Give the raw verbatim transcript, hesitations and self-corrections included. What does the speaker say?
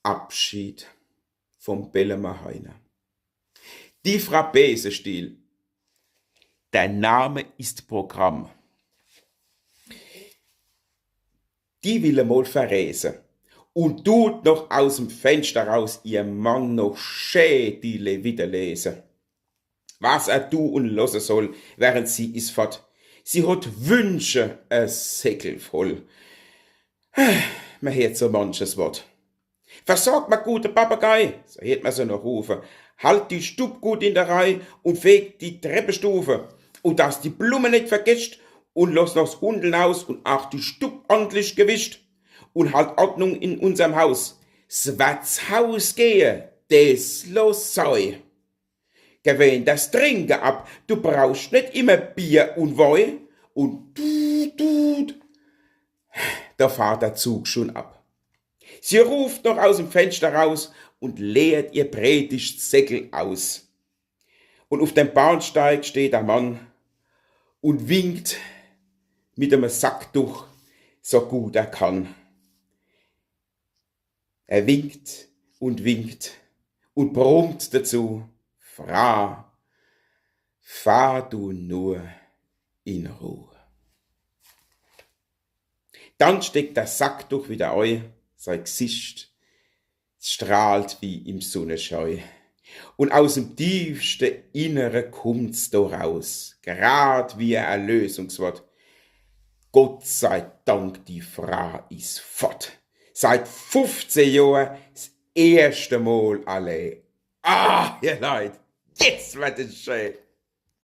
Abschied vom Bellemer Heiner. Die Fra Besestiel. Der Name ist Programm. Die will emol verreese und tut noch aus em Fenster raus ihr Mann noch schä die Levite lese. Was er du und losse soll, während sie is fort. Sie hot Wünsche, e Säckel voll. Mer heert so manches Wort. Versorg mer gut de Papagei, so heert mer se noch rufe. Halt die Stub gut in der Reih und feg die Treppestufe. Und dass die Blumme net vergescht und loss noch s Hundel naus und ach die Stub ordentlich gewischt. Und halt Ordnung in unserm Haus. S Wertshaus gehe, des loss sei. Gewöhn das Trinke ab, du brauchst net immer Bier und Woi. Und tut, tut, da fahrt der Zug schon ab. Sie ruft noch aus em Fenster raus und leert ihr Predigtsäckel aus. Und uf dem Bahnsteig steht der Mann und winkt mit em Sacktuch, so gut er kann. Er winkt und winkt und brummt dazu: Fra, fahr du nur in Ruh. Dann steckt das Sacktuch wieder ei, sei Gsicht strahlt wie im Sunneschei. Und aus em tiefste Innere kummt's do raus, grad wie e Erlösungswort. Gott sei Dank, die Fra is fort. Seit fufzeh Johr s erschte Mol allee. Ah, ihr Leit, jetzt werd es schä.